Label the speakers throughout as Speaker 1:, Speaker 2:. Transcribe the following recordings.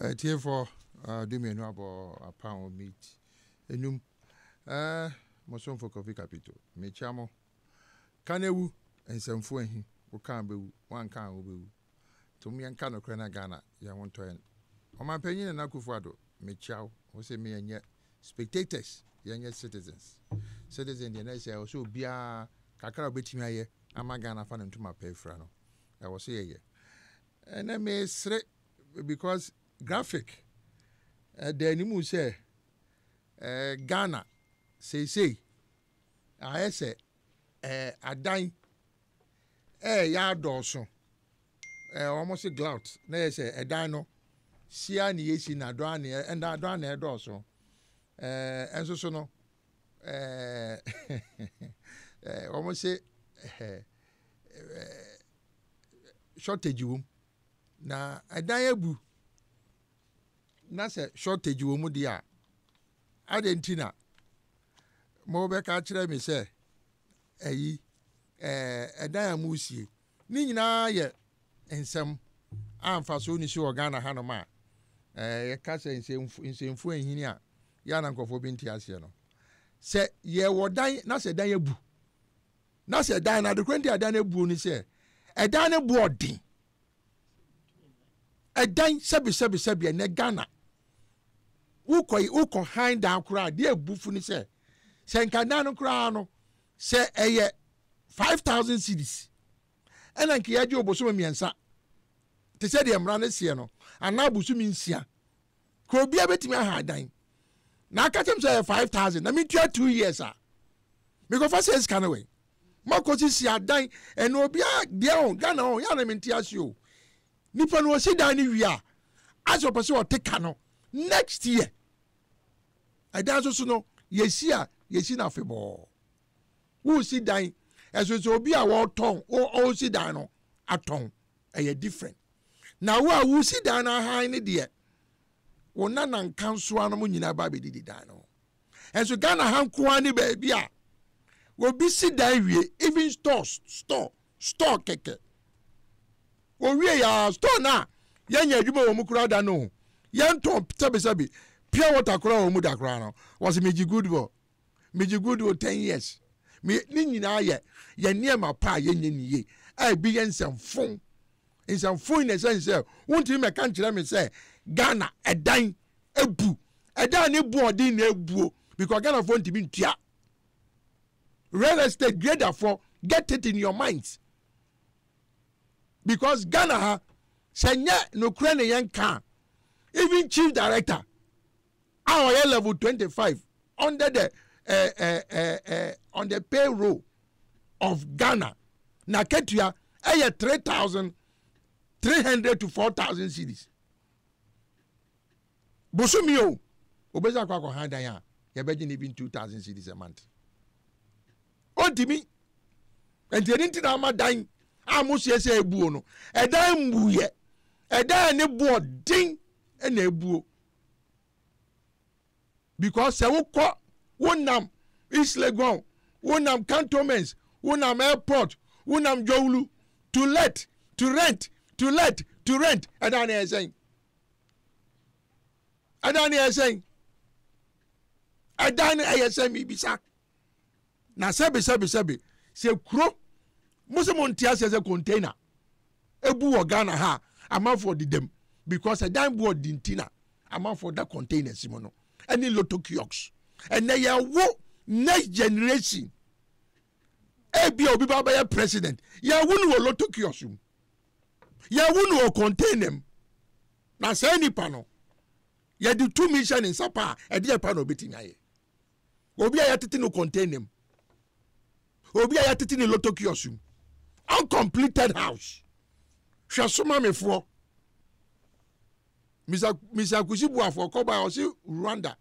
Speaker 1: Atiefoɔ, 12 abɔ apaw meet enum. Mo somfo Kofi Kapito, mekyia mo. Ka na ewu, nsɛmfo ahi, wo ka a bɛwu, woanka a wobɛwu. Nti mom yɛnka nokorɛ na Ghana yɛn ho ntɔ yɛn. Ɔmanpanyin Nana Akufo Addo, mekyia wo. Wo se me yɛnyɛ spectators, yɛnyɛ citizens. Citizen deɛ na ɛsɛ ɛwɔ sɛ obiara kakra a obɛtumi ayɛ ama Ghana afa ne ntoma pa afira no, ɛwɔ sɛ yɛyɛ. Ɛnɛ mesere because graphic ɛda anim sɛ Ghana seesei ayɛ sɛ adan ɛyɛ adɔɔso. Wɔn se glut na yɛ sɛ ɛdan no sia ne yɛsi na dɔn ne ɛnda dɔn na ɛdɔɔso. Ɛnso so no wɔn se shortage wom na ɛdan abu na sɛ shortage wɔ mu deɛ a adɛn nti na mobɛka akyerɛ me sɛ ɛyi ɛdan a moresie ne nyinaa yɛ nsɛm a mfasoɔ ni so wɔ Ghana hanom a yɛka sɛ nsɛmfo nhini a yɛ a na nkurɔfoɔ bi nte aseɛ no sɛ yɛwɔ dan na sɛ dan abu Na sɛ ɛdan no, adekora nti a ɛdan no abuo ne sɛ, ɛdan no boɔ ɔden. Ɛdan sɛbi sɛbi sɛbi ɛnɛ Ghana, wokɔ wokɔ han dan koraa deɛ ebufu ne sɛ, sɛ nka dan no koraa no, sɛ ɛyɛ 5,000 cedis, ɛna nka yɛgye obosome 3 te sɛ deɛ mmara no seɛ no, anaa bosome 6, ka obiara bɛtumi aha dan. Na aka kyɛm sɛ ɛyɛ 5,000 na metua 2 years a, mekɔfa sɛ sika no wɛn makɔ sisi adan ɛna obiara deɛ o Ghana o yɛ na mente ase o nipa no ɔsi dan no wie a asɛ ɔpɛ sɛ ɔte ka no next year ɛdan nso so no yɛsi a yɛsi no afebɔɔ wosi dan ɛso sɛ obi a wɔtɔn ɔsi dan no atɔn ɛyɛ different na wo a wosi dan no ahan ne deɛ wo nana nkansoa no mo nyinaa ba abɛdidi dan no ho. Ɛnso Ghana ha nko ara ne baabi a obi si dan wie, even stores, store, store kɛkɛ. Owie ya store no a yɛnyɛ adwuma wɔ mu koraa da no, yɛntɔn sɛbesɛbe pure water koraa wɔ mu da koraa no, wɔsi megye good wɔ, megye good wɔ 10 years. Me ne nyinaa yɛ yɛ nneɛma pa a yɛnyɛ ne yie a ebi yɛ nsɛmfon. Nsɛmfon na ɛsɛ sɛ wontumi mɛka nkyerɛ me sɛ Ghana ɛdan ebu ɛdan ne bu ɔden na ebuo because Ghana fo ntumi ntua real estate grader fo, get it in your minds because Ghana ha sɛ nyɛ nokorɛ ne yɛn ka even chief director a ɔyɛ level 25 under the on the payroll of Ghana na ketua ɛyɛ 3,300 to 4,000 cedis bosomi o obesi akɔ akɔ han dan a yɛbɛgye ne even 2,000 cedis a month ontimi nti ɛni nti na ama dan a mo siesie ebuo no ɛdan mbuyɛ ɛdan ne boɔ den ɛna ebuo because sɛ wokɔ wonam East Legon wonam cantonments wonam airport wonam Jowlu to let to rent to let to rent ɛdan ne ɛsɛn ɛdan ne ɛsɛn ɛdan ne ɛyɛ sɛn mibisa na sɛbi sɛbi sɛbi sɛ kuro mo sɛ mo nte aseɛ sɛ container ebu wɔ Ghana ha amanfoɔ didam because ɛdan boɔ di nti na amanfoɔ da containers mu no ɛne lotto kiosks ɛnɛ yɛwo next generation ebi a obi ba bɛyɛ president yɛwo no wɔ lotto kiosk mu yɛwo no wɔ container mu na saa nipa no yɛde tumi hyɛ ne nsa pa a ɛdeɛ pa na obetumi ayɛ obi a yɛtete no container mu obi a yɛtete ne lotto kiosk mu uncompleted house hwɛ so mamefoɔ mr kusi buafoɔ kɔba ɔsi Rwanda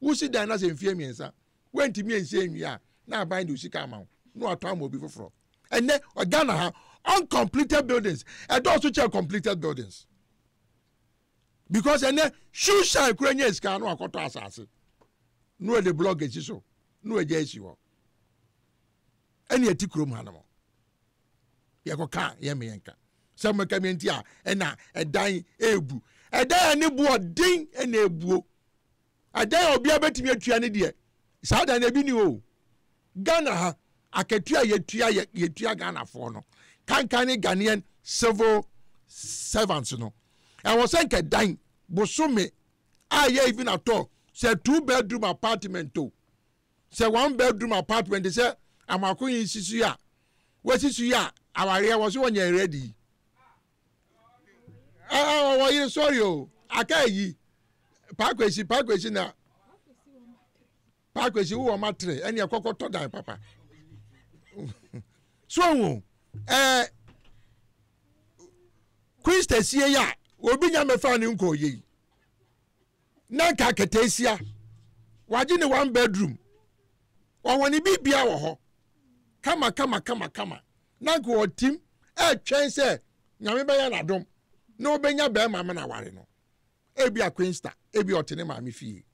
Speaker 1: wosi dan na sɛ mfie 3 wontumi nsi nwie a na aban de osika ama wo na watɔ ama obi foforɔ ɛnɛ Ghana ha uncompleted buildings ɛdɔɔso kyɛn completed buildings because ɛnɛ shoe shine kura nyɛ sika na wakɔtɔ asase na wɔde blog esi so na wɔagya esi hɔ ɛne ɛti kurom ha nom yɛkɔka yɛn meyɛnka sɛ mmɛka mi nti a ɛna ɛdan ebu. Ɛdan a ne boɔ den na ebuo. Ɛdan a obiara bɛtumi atua ne deɛ, saa dan no ebi ni o. Ghana ha, akatua a yɛtua yɛ yɛtua Ghanafoɔ no, kankan ne Ghanaian civil servants no, ɛwɔ sɛ nka dan bosome a yɛ even atɔ sɛ 2 bedroom apartment o, sɛ 1 bedroom apartment sɛ amako yi sisi a wɔasisi yi a awareɛ wɔ so wɔnyɛ ready. Ɔwɔ yere sɔre o, aka ayi paakwesi paakwesi na paakwesi wowɔ ma tere ɛne ɛkɔkɔ tɔ dan papa so ohun Queen sie yi a obi nya mɛfa ne nkɔ yie yi na nka aketeesia wagye ne 1 bedroom, ɔwɔ ne biribia wɔ hɔ kama kama kama kama, na nka ɔtim ɛtwɛn sɛ Nyame bɛyɛ n'adom na ɔbɛnya bɛrima ma na ware no. Ebi a Queensta, ebi ɔte ne maame fie,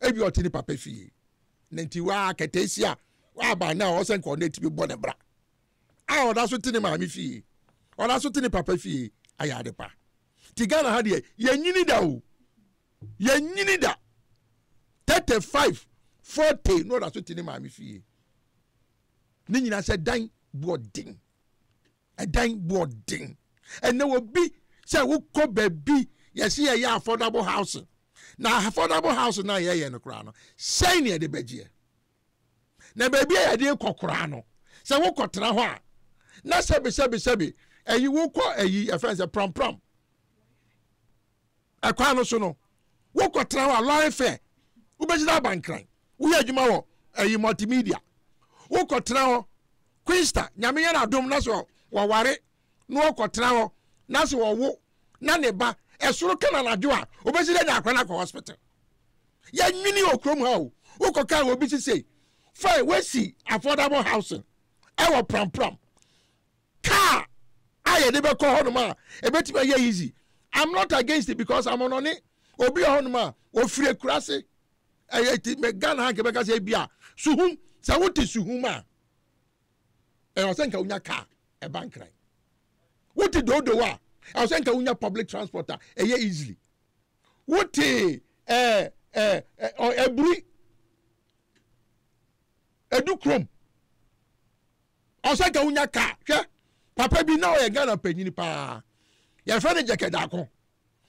Speaker 1: ebi ɔte ne papa fie, na nti waa aketeesia waaba na ɔsɛ nka ɔno etimi bɔ ne bra a ɔda so te ne maame fie, ɔda so te ne papa fie, ayɛ ade pa. Ti Ghana ha deɛ, yɛnyini da o, yɛnyini da. 35, 40 na ɔda so te ne maame fie. Ne nyinaa sɛ dan boɔden, ɛdan boɔden. Ɛnɛ obi sɛ wokɔ baabi yɛsi yɛyɛ affordable housing, na affordable housing na yɛyɛ no koraa no, sɛn ne yɛde bɛgyeɛ? Na baabi a yɛde kɔ koraa no, sɛ wokɔtena hɔ a, na sɛbi sɛbi sɛbi ɛyi wokɔ ɛyi yɛfrɛ sɛ prampram ɛkwan no so no, wokɔtena hɔ a, lorry fare wobɛgyina abankran, woyɛ adwuma wɔ ɛyi multimedia, wokɔtena hɔ Queensta, Nyame yɛ n'adom na sɛ wɔware na wɔkɔtena hɔ na sɛ wɔwo na ne ba ɛsoro ka na anadwo a, wobɛsi dɛ nya akora no akɔ hospital. Yɛnwini wɔ kurom ha o. Wokɔka wɔ obi sisei, fine, wasi affordable housing ɛwɔ Prampram, car a yɛde bɛkɔ hɔnom a ɛbɛtumi ayɛ easy, I'm not against it, because amɔnɔne obi wɔ hɔnom a ofiri akurase ɛyɛ ti mɛ Ghana ha nkɛbɛka sɛ ebi a Suhum, sɛ wote Suhum a, ɛwɔ sɛ nka wonya car ɛba Nkran. Wote Dodo a, ɛwɔ sɛ nka wonya public transport a ɛyɛ easily. Wote ɛɛ ɛɛ ɛburi edu kurom, ɔsɛ nka wonya car. Hwɛ, papa bi na ɔyɛ Ghana panyin paa, yɛfrɛ no Gyakɛdaako.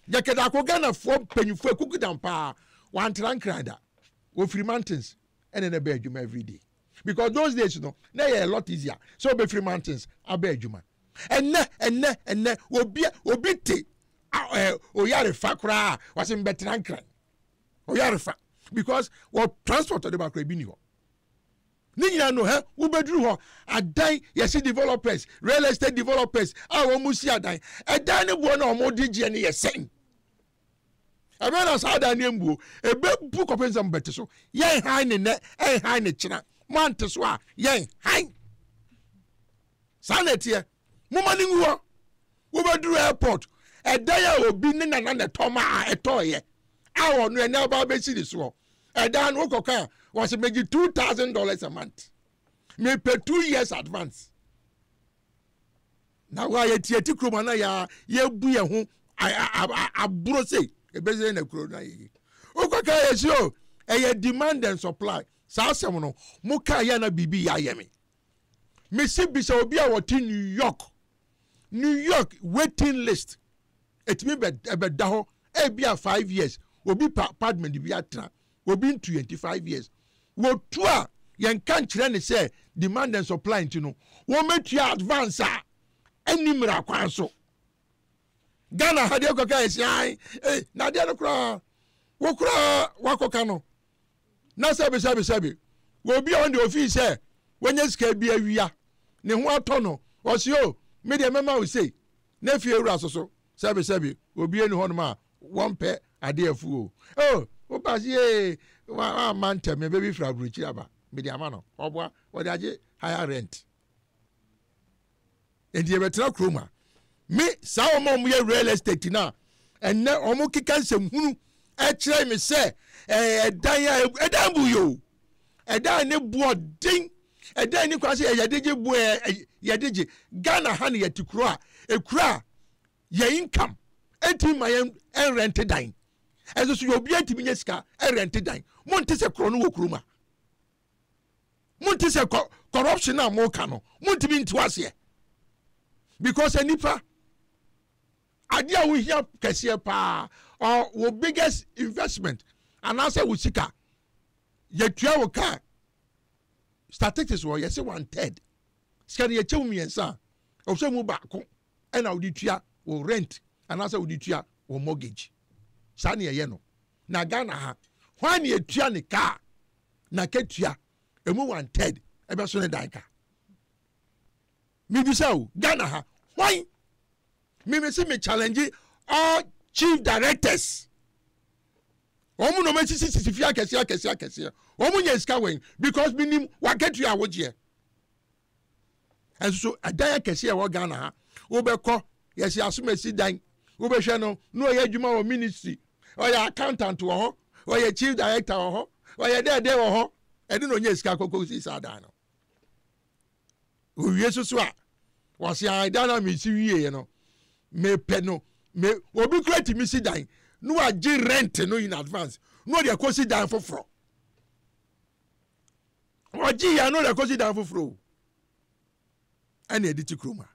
Speaker 1: Gyakɛdaako, Ghanafoɔ mpanyinfoɔ ekuku paa, wantena Nkran da, ofiri mountains ɛna ɛna bɛ adwuma everyday, because those days no na yɛ a lot easier sɛ ɔbɛfiri mountains abɛ adwuma. Ɛnɛ obi te ɛ Oyarefa koraa, wɔsi mbɛtena Nkran Oyarefa because wɔ transport ɔde ba koraa ebi ni hɔ. Ne nyinaa no hɛ, wobɛduru hɔ adan yɛsi developers, real estate developers a wɔn mu si adan, ɛdan ne boɔ na wɔn de gyeɛ no yɛ sɛn? Ɛbɛn na saa adan ne mbuo ebebu kɔpɛ nsɛm bɛte so. Yɛn han ne nɛ ɛnhan ne kyena mo ante so a, yɛn han saa na ɛteɛ. Moma ne ngu hɔ. Wobɛduru airport, ɛdan a obi ne nana na ɛtɔ ma a ɛtɔɔyɛ a ɔno ɛnɛ ɔba abɛsi ne soɔ, ɛdan no wokɔka a, wɔsɛ megye $2,000 a month, mepɛ 2 years advance. Na wa yɛtiati kurom ana yɛ yɛbu yɛn ho aboro sei ebɛsɛ na kuro no ayɛ yi. Wokɔka yɛsi o, ɛyɛ demand and supply. Saa asɛm no mo kaa yɛ na biribi yɛ ayɛ me. Mesi bisa obi a wɔte New York, New York waiting list etumi bɛ ɛbɛda hɔ ebi a 5 years. Obi pa apartment bi atena, obi ntu yɛn ti 5 years. Wotu a, yɛn ka nkyerɛ ne sɛ demand and supply nti no wɔn bɛtua advance a ɛni mmira kwan so. Ghana ha deɛ, kɔka yɛ si an ee na adeɛ no koraa wo koraa wakɔka no na sɛbi sɛbi sɛbi obi a ɔno deɛ ofii sɛ wɔnyɛ sika bi awia ne ho atɔ no, ɔsi o, me deɛ mɛma o sei, na fie wura soso sɛbi sɛbi obi eni hɔnom a wɔmpɛ adeɛ afu o o woba si ee wa ama ntɛm ebe bi fira aburokyiri aba, mede ama no, ɔboa wɔde agye higher rent. Nti yɛbɛtena kurom a me saa wɔn a wɔyɛ real estate na ɛnɛ wɔn keka nsɛmhunu ɛkyerɛ me sɛ ɛɛ ɛdan a ɛdan bu yi o, ɛdan ne boɔ den, ɛdan ne kwan sɛ yɛde gye boɔ, yɛde gye. Ghana ha no, yɛte kuro a ekuro a yɛ income Ɛntumi ma yɛn ɛnrɛnte dan. Ɛnso so yɛ obiara ntumi nyɛ sika ɛrɛnte dan. Monte sɛ korɔ no wɔ kurom a. Monte sɛ corruption a moka no montumi nte aseɛ. Because nipa adeɛ a wohia kɛseɛ paa or wo biggest investment anaasɛ wo sika yɛtua wo kaa statistics wɔ yɛse one third sika no yɛkyɛ mu mmiɛnsa a ɔsɛ mu baako ɛna wode tua wo rent anaasɛ wode tua wo mortgage saa ne ɛyɛ no na Ghana ha hwan ne etua ne kaa na ketua emu one third ɛbɛso ne dan ka mibisa o Ghana ha hwan mimi si mi challenge all chief directors wɔn na wɔn asisi sisi fi akɛseɛ akɛseɛ akɛseɛ wɔn nyɛ sika wɛn because minim wakatua awogyeɛ. Ɛnso so ɛdan akɛseɛ ɛwɔ Ghana ha wobɛkɔ yɛsi asomasi dan wobɛhwɛ no na ɔyɛ adwuma wɔ ministry ɔyɛ accountant wɔ hɔ ɔyɛ chief director wɔ hɔ ɔyɛ dɛɛdɛ wɔ hɔ ɛde na ɔnyɛ sika kɔkɔ si saa dan no owie soso a wɔsi adan na mesi wie no mepɛ no me obi kura tumi si dan na wagye rent no in advance na ɔde akɔsi dan foforɔ. Ɔgye yɛn no na ɛkɔsi dan foforɔ o ɛna ɛde ti kurom a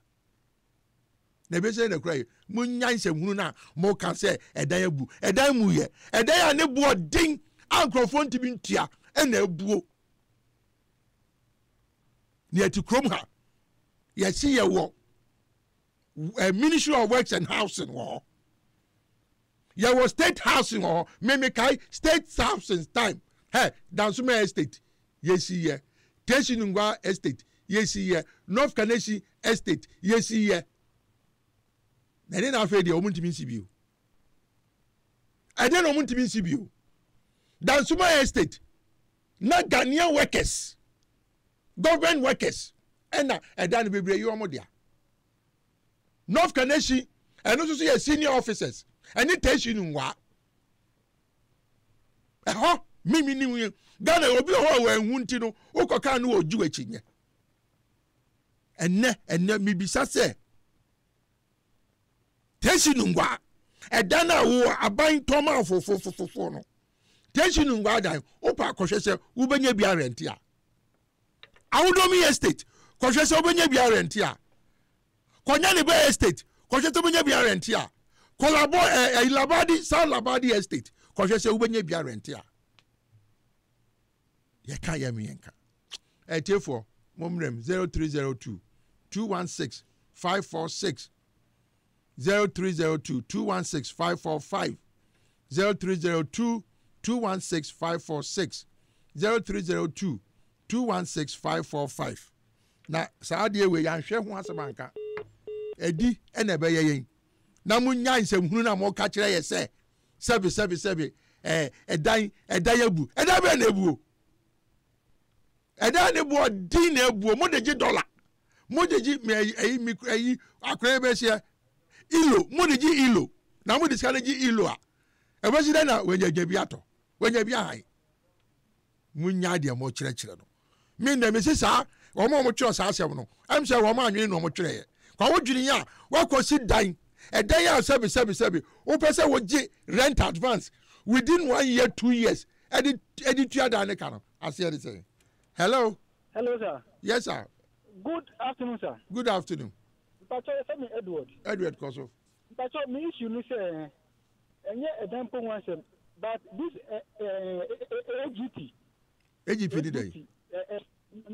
Speaker 1: na ebi sɛ na kura yi mo nya nsɛmhunu na mo ka sɛ ɛdan abu ɛdan mu yɛ ɛdan a ne boɔ den a nkurɔfoɔ ntumi ntua ɛna abuo na yɛte kurom ha yɛsi yɛ wɔ eh, ministry of works and housing wɔ hɔ yɛwɔ state housing wɔ hɔ memekae state housing time hɛ dansoma estate yɛsi yɛ tesi nungua estate yɛsi yɛ north kaneshie estate yɛsi yɛ na ɛne na afei deɛ wɔn ntumi nsi bio ɛdeɛ na wɔn ntumi nsi bio dansoma estate na ghanaian workers government workers ɛna ɛda no bebree yi wɔn dea north kaneshie ɛno nso so yɛ senior officers ɛne tɛsi no nwaa ɛhɔ mimi ni hu ghana obi wɔ hɔ a wɔn ehu nti no wokɔ kaa no wɔ gyi w'akyi nyɛ ɛnɛ ɛnɛ mibisa sɛ tɛsi no nwaa ɛdan a wowɔ aban tɔn fofofofofo no tɛsi no nwaa dan wopɛ akɔhwɛ sɛ wobɛnya bi arɛnte a Awodomi Estate, kɔhwɛ sɛ wobɛnya bi arɛnte a. Kɔnya ne bɛ Estate, kɔhwɛ sɛ wobɛnya bi arɛnte a. Kɔ Labo, eh, eh, Labadi, South Labadi Estate, kɔhwɛ sɛ wobɛnya bi arɛnte a. Yɛka yɛ mmiɛnka. Ɛtiefoɔ, mo mmerɛm 0302 216 546 0302 216 545 0302 216 546 0302 216 545 na saa adeɛ wei yɛanhwɛ ho asɛm anka ɛdi ɛna ɛbɛyɛ yɛn na monya nsɛmhunu no a moka kyerɛ yɛ sɛ sɛbe sɛbe sɛbe ɛɛ ɛdan ɛdan abu ɛdan bɛn na ebuo ɛdan ne boɔ din na ebuo mo de gye dɔla mo de gye mi ɛyi ɛyi mi ɛyi akora yi bɛ seɛ ilo mo de gye ilo na mo de sika no gye ilo a ɛbɛsi dɛ na wɔnya gya bi atɔ wɔnya bi ahan mo nya deɛ mo kyerɛkyerɛ no mi na mi si saa wɔn a wɔn twerɛ saa asɛm no ɛm sɛ wɔn anwene na wɔn twerɛ yɛ kwa wodwene yɛ a wakɔ si dan ɛdan a sɛbi sɛbi sɛbi wopɛ sɛ wogye rent advance within one year 2 years ɛde ɛde tua dan ne ka no aseɛ de sɛ hello.
Speaker 2: Hello, sir.
Speaker 1: Yes, sir.
Speaker 2: Good afternoon, sir.
Speaker 1: Good afternoon.
Speaker 2: Mpacho, yɛfrɛ me Edward.
Speaker 1: Edward kɔ so.
Speaker 2: Mpacho, me issue ni sɛ ɛnyɛ ɛdan mpo ho asɛm but this AGT.
Speaker 1: AGP ni dɛ.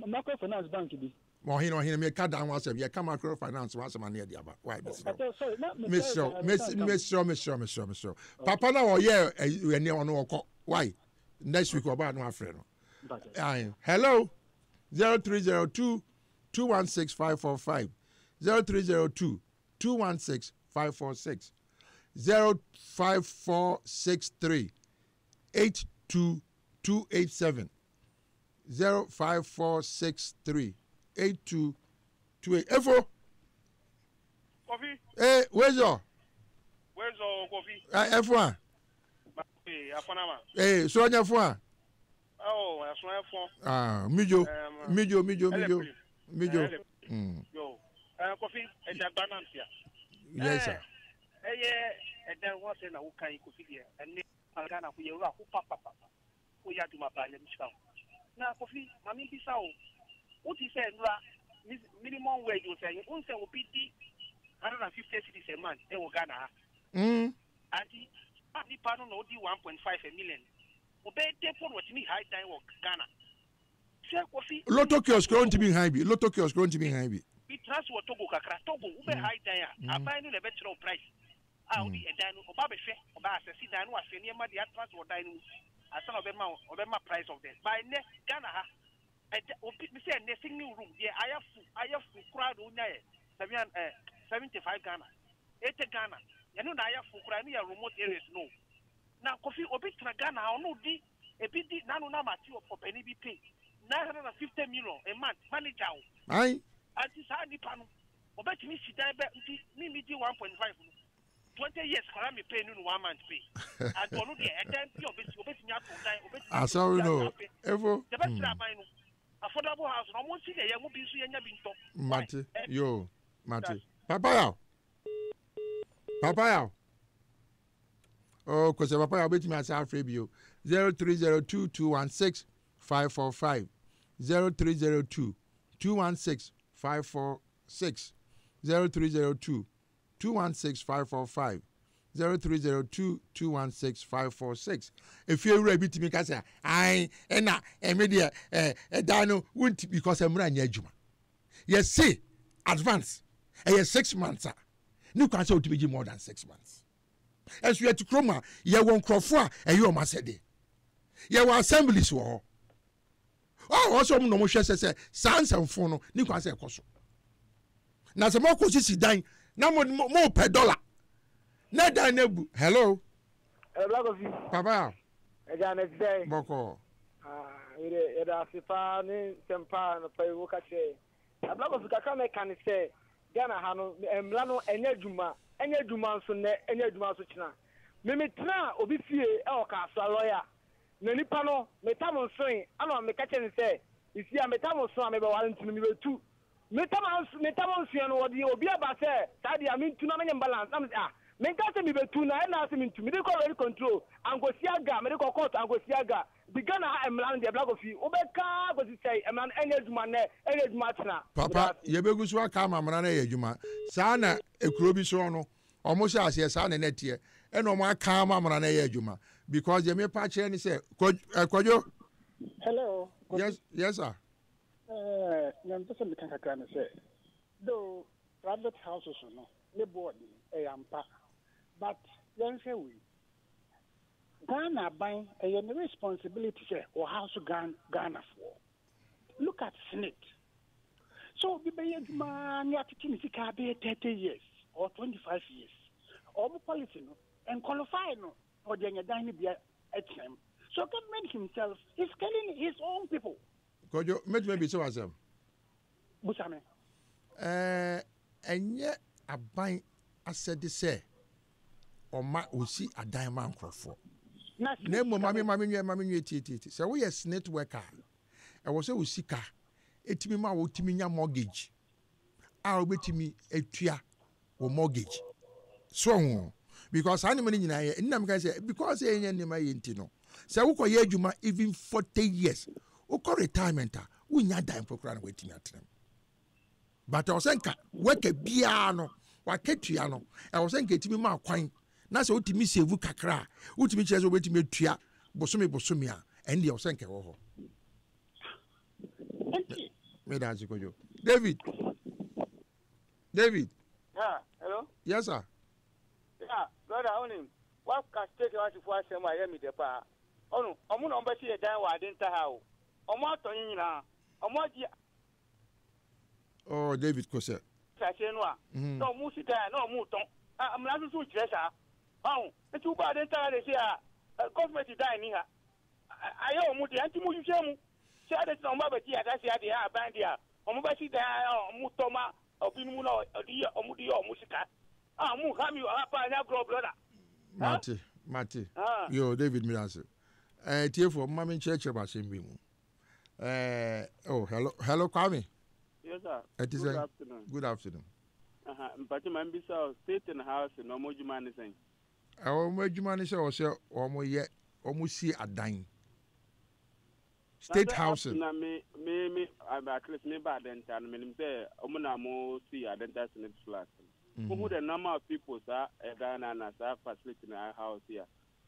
Speaker 2: Microfinance bank bi.
Speaker 1: Ɔhene ɔhene mi ka dan ho asɛm yɛ ka microfinance ho asɛm ani ɛde aba why mesrɛ mesrɛ mesrɛ mesrɛ mesrɛ mesrɛ papa na ɔyɛ ɛni ɔno ɔkɔ why next week ɔba ano afrɛ no. Hello 0302 216 545 0302 216 546 05463 82287 05463 8228 Efo.
Speaker 3: Kofi.
Speaker 1: Eh, where's?
Speaker 3: Where's your Kofi?
Speaker 1: Efo a.
Speaker 3: Eh, afanama.
Speaker 1: Eh, so anya fo a.
Speaker 3: Oh, aso efo.
Speaker 1: Ah, mijo. Mijo, mijo, mijo. Mijo.
Speaker 3: Yo. Eh, Kofi, e jagba na ntia.
Speaker 1: Yes, sir.
Speaker 3: Eh, eh. Ɛdan ho asɛm na woka yi Kofi deɛ ɛnne Ghana fo yɛ wura ho papapapa woyɛ adwuma paa Nyame nhyira wo. Na Kofi ma me bisa wo wote sɛ nnura minimum wage wo sɛ wohu sɛ obi di 150 cedis a month ɛwɔ Ghana ha anti saa nipa no na odi 1.5 million ɔbɛyɛ dɛn po na watumi hae dan wɔ Ghana hwɛ Kofi.
Speaker 1: Lotto kiosk kura ntumi nhan bi lotto kiosk kura ntumi nhan bi.
Speaker 3: Me tena ase wɔ Togo kakra Togo wobɛ hae dan a aban no na ɛbɛkyerɛ wo price a wode ɛdan no ɔba bɛhwɛ ɔbɛ asɛse dan no wahwɛ nneɛma deɛ atena ase wɔ dan no mu ansa na ɔbɛma wo ɔbɛma price of the but ɛnɛ Ghana ha ɛda obi me sɛ ɛnɛ single room deɛ ayɛ fu ayɛ fu koraa na onya yɛ seven eh 75 Ghana 80 Ghana ɛno na ayɛ fu koraa ɛno yɛ remote areas no na Kofi obi tena Ghana ha ɔno di ebi di nanu na mate ɔpanin bi pay 950 million a month manager o
Speaker 1: Ayi.
Speaker 3: Anti saa nipa no Ɔbɛtumi si dan bɛ nti me me di 1.5 no 20 years koraa me pay no no one month pay and ɔno deɛ ɛdan bi a ɔbɛsi ɔbɛtumi ato dan ɔbɛtumi ato
Speaker 1: Asɔre no efo.
Speaker 3: Yɛbɛsrɛ aban no affordable house no ɔmo nsi deɛ yɛn mo bi nso yɛnya bi ntɔ.
Speaker 1: Mate yo mate papa yaw papa yaw oh kosɛ papa yaw obetumi asa afrɛ bio 0302216545 0302 216 546 0302 216 545 0302 216 546 efie wura bi tumi ka sɛ ae ɛna ɛme deɛ ɛɛ ɛdan no wonti because ɛmuna nyɛ adwuma yɛse advance ɛyɛ 6 months a ne kwan sɛ wotumi gye more than 6 months. Ɛnso yɛte kurom a yɛwɔ nkurɔfoɔ a ɛyɛ wɔn asɛdeɛ. Yɛwɔ assemblies wɔ hɔ a wɔn sɛ wɔn na wɔn hwɛ sɛ sɛ saa nsɛmfo no ne kwan sɛ ɛkɔ so. Na sɛ mo akɔ sisi dan na mo mo mo pɛ dɔla na dan na ebu. Hello.
Speaker 2: Hello, Black Kofi.
Speaker 1: Papa.
Speaker 2: Ɛgya na ti sɛ.
Speaker 1: Bɔkɔ.
Speaker 2: Ah, yɛde yɛda ase paa ne nsɛm paa nɔpa yi woka kyerɛ. Na Black Kofi kakra mɛka ne sɛ Ghana ha no mmara no ɛnyɛ adwuma, ɛnyɛ adwuma nso nnɛ, ɛnyɛ adwuma nso kyena. Me metena obi fie ɛwɔ Kasoa lawyer na nipa no metam nsoe ɛna meka kyerɛ no sɛ esi a metam nso a mebɛware nti no mebetu. Metam ans metam nsoɛ no wɔde obi aba sɛ saa deɛ a mentu na menyɛ balance na mese ah menka sɛ mebetu na ɛna sɛ mentu mede kɔ rent control ankosi aga mede kɔ court ankosi aga nti Ghana ha mmara no deɛ Black Kofi wobɛka kɔsi sɛe mmara no ɛnyɛ adwuma nnɛ ɛnyɛ adwuma kyena.
Speaker 1: Papa yɛbɛgu so aka ama mmara no ayɛ adwuma saa na ekuro bi soɔ no ɔmo hyɛ aseɛ saa na ɛna ɛteɛ ɛna ɔmo aka ama mmara no ayɛ adwuma because deɛ mepa kyerɛ ne sɛ Kwadwo.
Speaker 2: Hello.
Speaker 1: Yes, yes sir.
Speaker 2: Ɛɛ, nea mepɛ sɛ meka kakra ne sɛ, though private houses no ne boɔ den, ɛyɛ ampa, but yɛnhwɛ wei, Ghana aban, ɛyɛ ne responsibility sɛ ɔ house Ghanafoɔ. Look at SSNIT. Sɛ obi bɛyɛ adwuma ne atete ne sika bɛyɛ 30 years or 25 years, ɔmo policy no, nqualify no, ɔde anya dan no bi atena mu. So government himself is killing his own people.
Speaker 1: Kwadwo, mɛtumi abisa wo asɛm?
Speaker 2: Busa me.
Speaker 1: Ɛɛ, ɛnyɛ aban asɛde sɛ ɔma osi adan ma nkurɔfoɔ.
Speaker 2: Na
Speaker 1: Na mmom, mame mame nwie mame nwie tietietie. Sɛ woyɛ SSNIT worker a, ɛwɔ sɛ wo sika etumi ma wotumi nya mortgage a wobɛtumi atua wɔ mortgage. So ho because saa nneɛma no nyinaa yɛ nnam ka sɛ because ɛnyɛ nneɛma yɛ nti no sɛ wokɔyɛ adwuma even 40 years wokɔ retirement a wonya dan mpo koraa na woatumi atena mu. But ɛwɔ sɛ nka worker biara no wakatua no ɛwɔ sɛ nka ɛtumi ma kwan na sɛ wotumi save kakra a wotumi kyerɛ sɛ wobɛtumi atua bosome bosome a ɛno deɛ ɛwɔ sɛ nka ɛwɔ hɔ. Meda ase Kwadwo. David. David.
Speaker 2: Yeah, hello.
Speaker 1: Yes sir.
Speaker 2: Yeah, brother, onim. Waka state house fo asɛm a ɛyɛ me dɛ paa. Ɔno, ɔmo na ɔmo bɛsi yɛ dan wɔ ade nta ha o. Ɔmo atɔ yɛn nyinaa. Ɔmo agye.
Speaker 1: Oh, David Kosɛ.
Speaker 2: Asase no a. Na ɔmo si dan a na ɔmo tɔn. Ah, mmara nso so nkyerɛ saa. Ɔho, nti wobɔ ade nta ha de se a, government dan ni ha. Ayɛ ɔmo dea, nti mo hwehwɛ mu. Sɛ ade nti na ɔmo abɛgye asase adeɛ a aban deɛ a, ɔmo bɛsi dan a ɔmo tɔ ma ɔbinom na ɔde yɛ ɔmo de yɛ ɔmo sika. Ah, mo ha mi wɔ ha paa, nyɛ agorɔ brother.
Speaker 1: Mate, mate. Yo, David meda ase. Eh, tiefoɔ, mma me nkyerɛkyerɛ mo asɛm bi mu. Eh, oh, hello, hello Kwame.
Speaker 4: Yes, sir.
Speaker 1: Ɛte
Speaker 4: Good
Speaker 1: sɛn?
Speaker 4: afternoon.
Speaker 1: Good afternoon.
Speaker 4: Aha, mpatse ma mbisa o, state and house na ɔmo dwuma ne sɛn?
Speaker 1: Wɔn adwuma ne sɛ wɔsɛ wɔn yɛ wɔn si adan. State housing.
Speaker 4: Na me me me at least me ba Adenta no menim sɛ wɔn na mo si Adenta Senate flat. Wohu the number of people saa ɛdan na na saa facility na house ya.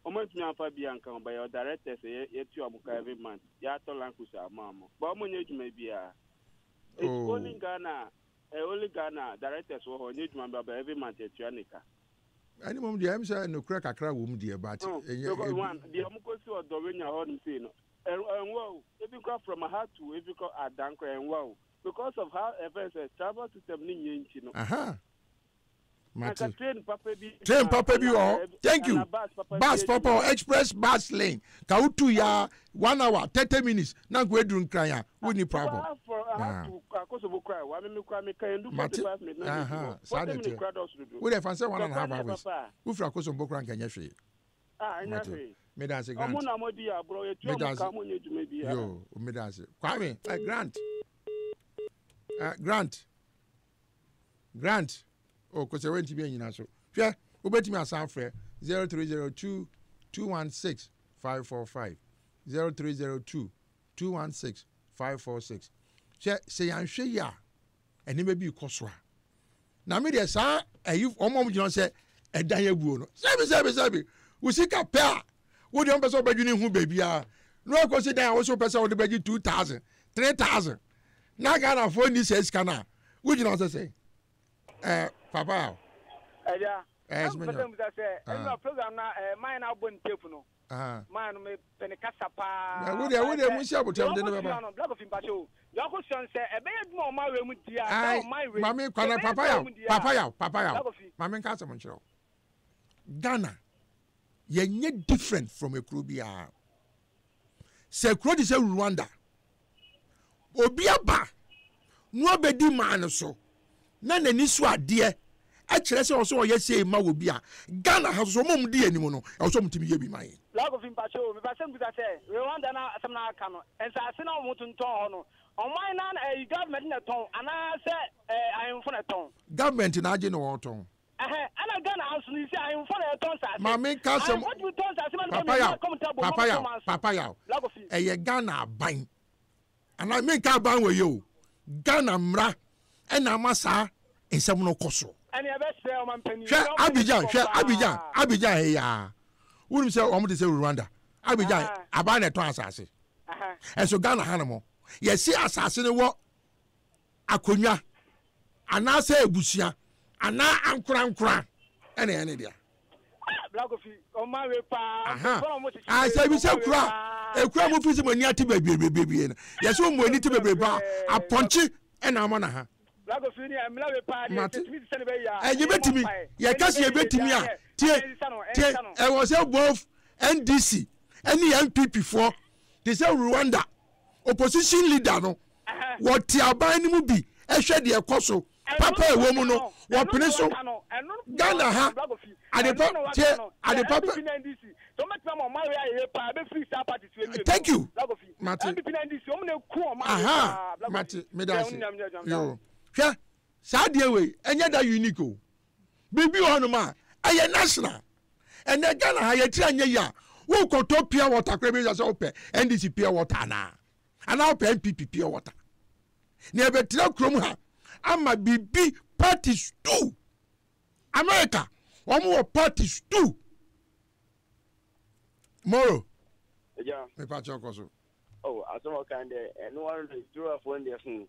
Speaker 4: Wɔn ntumi anfa bi anka ho but yɛ directors yɛ yɛtua wɔn ka every month yɛatɔ Land Cruiser ama wɔn but wɔn nyɛ adwuma biara. It's oh. only Ghana, eh, only Ghana directors wɔ hɔ nyɛ adwuma bi but every month yɛtua ne ka.
Speaker 1: Ɛne mmom deɛ ɛm sɛ nokorɛ kakra wɔ mu deɛ but
Speaker 4: no, because one deɛ ɔmo kɔ si ɔdɔwenya hɔ nom sei no ɛnwa o ebi kora from ha to ebi kɔ adan kora ɛnwa o because of how ɛfɛn sɛ travel system ne nyɛ nti no.
Speaker 1: Aha. Mate.
Speaker 4: Train papa bi.
Speaker 1: Train papa bi wɔ hɔ. Thank you. Bus papa wɔ express bus lane. Ka wotu ya 1 hour 30 minutes na nko eduru Nkran a wonni problem. Mate. Aha. Saa na ɛteɛ. Wo deɛ fa sɛ 1.5 hours. Wofiri Akosombo koraa nka nyɛ hwee. Mate. Meda ase Grant. Meda ase. Yo, meda ase. Kwame, Grant. Grant. Grant, oh, kosɛ wantumi anyina so. Hwɛ, wobɛtumi asan afrɛ 0302 216 545 0302 216 546. Hwɛ, sɛ yɛanhwɛ yi a, nneɛma bi rekɔ so a. Na me deɛ saa ayi wɔn a wɔgyina sɛ ɛdan abuo no, sɛbi sɛbi sɛbi, wo sika pɛ a, wo deɛ wɔn pɛ sɛ wɔbɛdwene ho baabiara na wakɔsi dan a wo so pɛ sɛ wɔde bɛgye 2000 3000 na Ghanafoɔ nni saa sika no a wogyina hɔ sɛ sɛn ɛɛ papa a.
Speaker 2: Ɛgya, na mpɛ sɛ mbisa sɛ ɛnura program na ɛɛ man na abɔ ne tape no. Man no me pɛ ne kasa paa.
Speaker 1: Wo deɛ wo deɛ mo nsi abotire de ne bɛba.
Speaker 2: No Black of Mpakyɛ o. Deɛ ɔkɔ sua no sɛ ɛbɛyɛ adwuma ɔman wei mu di a sɛ ɔman wei.
Speaker 1: Maame kwana papa yaw papa yaw papa yaw maame nka asɛm nkyerɛ wo. Ghana yɛnyɛ different from ekuro biara. Sɛ kuro te sɛ Rwanda, obi aba na wabɛdi man no so na n'ani so adeɛ kyerɛ sɛ ɔsɛ ɔyɛ sei ma wɔ bi a, Ghana ha nso wɔn a wɔdi anim no, ɛwɔ sɛ wɔtumi yɛ bi ma yɛn.
Speaker 2: Lakofi mpakyɛ o, mepɛ sɛ mebisa sɛ Rwanda na asɛm no aka no, nsaase no a wɔn tontɔn hɔ no, ɔman no ara ɛyi government na ɛtɔn anaa sɛ ɛɛ ahemfo na ɛtɔn?
Speaker 1: Government na agye na wɔtɔn.
Speaker 2: Ɛhɛn, ɛna Ghana ha nso no, you see, ahemfo na ɛtɔn nsaase.
Speaker 1: Maame nka asɛm.
Speaker 2: Ahemfo tumi tɔn nsaase ma nnipa
Speaker 1: Papa
Speaker 2: mmienu
Speaker 1: yaw,
Speaker 2: a kɔm ta bom ma
Speaker 1: papa yaw,
Speaker 2: wɔtɔn ma nso.
Speaker 1: papa yaw.
Speaker 2: Lakofi.
Speaker 1: Ɛyɛ Ghana aban. Anaa menka aban wɔ yi o. Ghana mmara ɛna ama saa nsɛm no kɔ so.
Speaker 2: Ɛne ɛbɛsrɛ ɔmampanin.
Speaker 1: Hwɛ Abidjan, hwɛ Abidjan, Abidjan he yaa. Wonim sɛ wɔn te sɛ Rwanda. Abidjan, aban na ɛtɔn asase. Ɛnso Ghana ha nom, yɛsi asase no wɔ akonnwa anaasɛ abusua anaa ankorankora ɛna ɛyɛ ne dea. Sɛ ebi sɛ kura ekura mu fi sɛ mo ani ate bebree no yɛsɛ mo ani te bebree paa apɔnkye ɛna ama na ha. Mate ɛyɛ betumi yɛka sɛ yɛbɛtumi a tie tie ɛwɔ sɛ both NDC ɛne NPP foɔ te sɛ Rwanda opposition leader no wɔte aban no mu bi hwɛ deɛ ɛkɔ so papa ɛwɔ mu no wɔpene so Ghana ha adepa tie adepa pɛ thank you mate aha mate meda ase yo hwɛ saa deɛ wei ɛnyɛ da unique o biribi wɔ hɔnom a ɛyɛ national ɛnɛ Ghana ha yɛtiri anyɛ yi a wokɔtɔ pure water koraa bi sɛ wopɛ NDC pure water anaa anaa wopɛ NPP pure water na yɛbɛtena kurom ha ama biribi parties tu America wɔn wɔ parties tu moro mepa kyɛw kɔ so.
Speaker 5: Oh, asɛm a ɔka deɛ ɛno ara no durafoɔ no deɛ hmm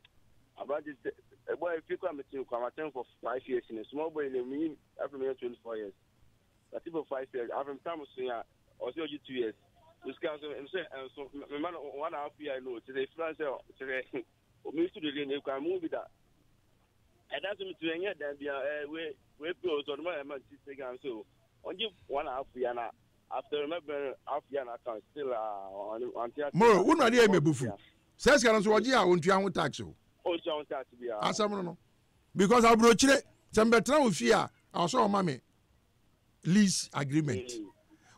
Speaker 5: aberante sɛ ɛbɔ efi kora mete kwamaten for 5 years no small boy no menyi afei meyɛ 24 years mate for 5 years afei metam so a ɔsɛ ɔgye 2 years osika nso nso ɛnso mema no 1.5 year no kyerɛ sɛ efira sɛ kyerɛ sɛ omi nso dede ne kwan mu bi da ɛda so metumi ɛnyɛ dan bia ɛɛ wei wei pe o so ɔno ma ɛma ti sɛ gan so ɔgye 1.5 year na after mɛbɛn half year na account still a ɔnte ase.
Speaker 1: Moro wo na adeɛ yɛ mɛbufu sɛ sika no nso wɔgye a ɔntua ho tax o.
Speaker 5: Ɔntua ho tax biara.
Speaker 1: Asɛm no no because aburokyire sɛ mbɛtena wo fie a ɛwɔ sɛ ɔma me lease agreement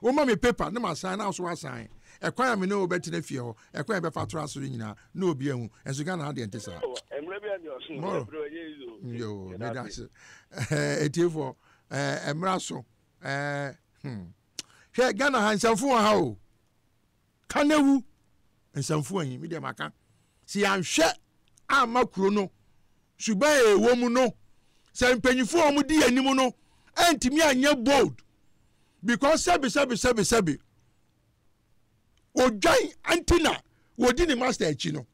Speaker 1: woma me paper ne ma sign na so asan ɛkwan a me ne wo bɛtena fie hɔ ɛkwan a yɛbɛfa to asɔre nyinaa na obi ahu ɛnso Ghana ha deɛ nte saa. Moro yo meda ase etiefoɔ ɛmmra so ɛɛ hmm. Hwɛ Ghana ha nsɛmfo wɔ ha o. Ka na wu. Nsɛmfo ahi me deɛ maka. Sɛ yɛanhwɛ amma kuro no suban a ɛwɔ mu no, sɛ mpanyinfoɔ a wɔdi yɛn anim no antumi anyɛ bold because sɛbi sɛbi sɛbi sɛbi odwan nti na wɔdi ne master akyi no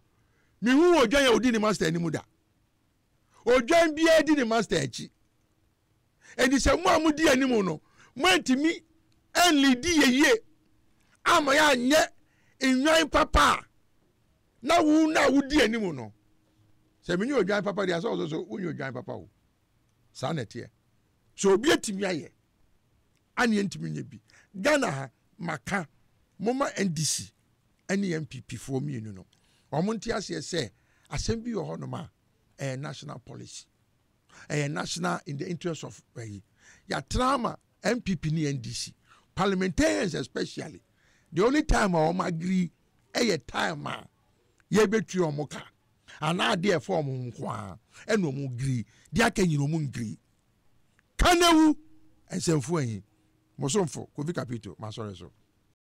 Speaker 1: mehu odwan a ɔdi ne master anim da. Odwan biara di ne master akyi. Enti sɛ mo a modi anim no, moantumi anlidi yɛ yie amma yɛanyɛ nnwan papa a, na wo na wodi anim no, sɛ menyɛ odwan papa deɛ, sɛ ɔso so wonyɛ odwan papa o. Saa na ɛteɛ. Sɛ obi atumi ayɛ, aneɛ ntumi nyɛ bi. Ghana ha, maka, moma NDC ne NPP foɔ mmienu no, wɔn nte aseɛ sɛ asɛm bi wɔ hɔnom a, ɛyɛ national policy. Ɛyɛ national in the interest of ɛyi. Yɛatena ama NPP ne NDC, parliamentarians especially, the only time a wɔn agree ɛyɛ time a yɛbɛtua wɔn ka anaa adeɛ ɛfa wɔn ho nko ara ɛna wɔn agree, deɛ aka nyina wɔn ngree. Ka na wu, nsɛmfo ahi. Mo somfo, Kofi Kapito, masɔre so.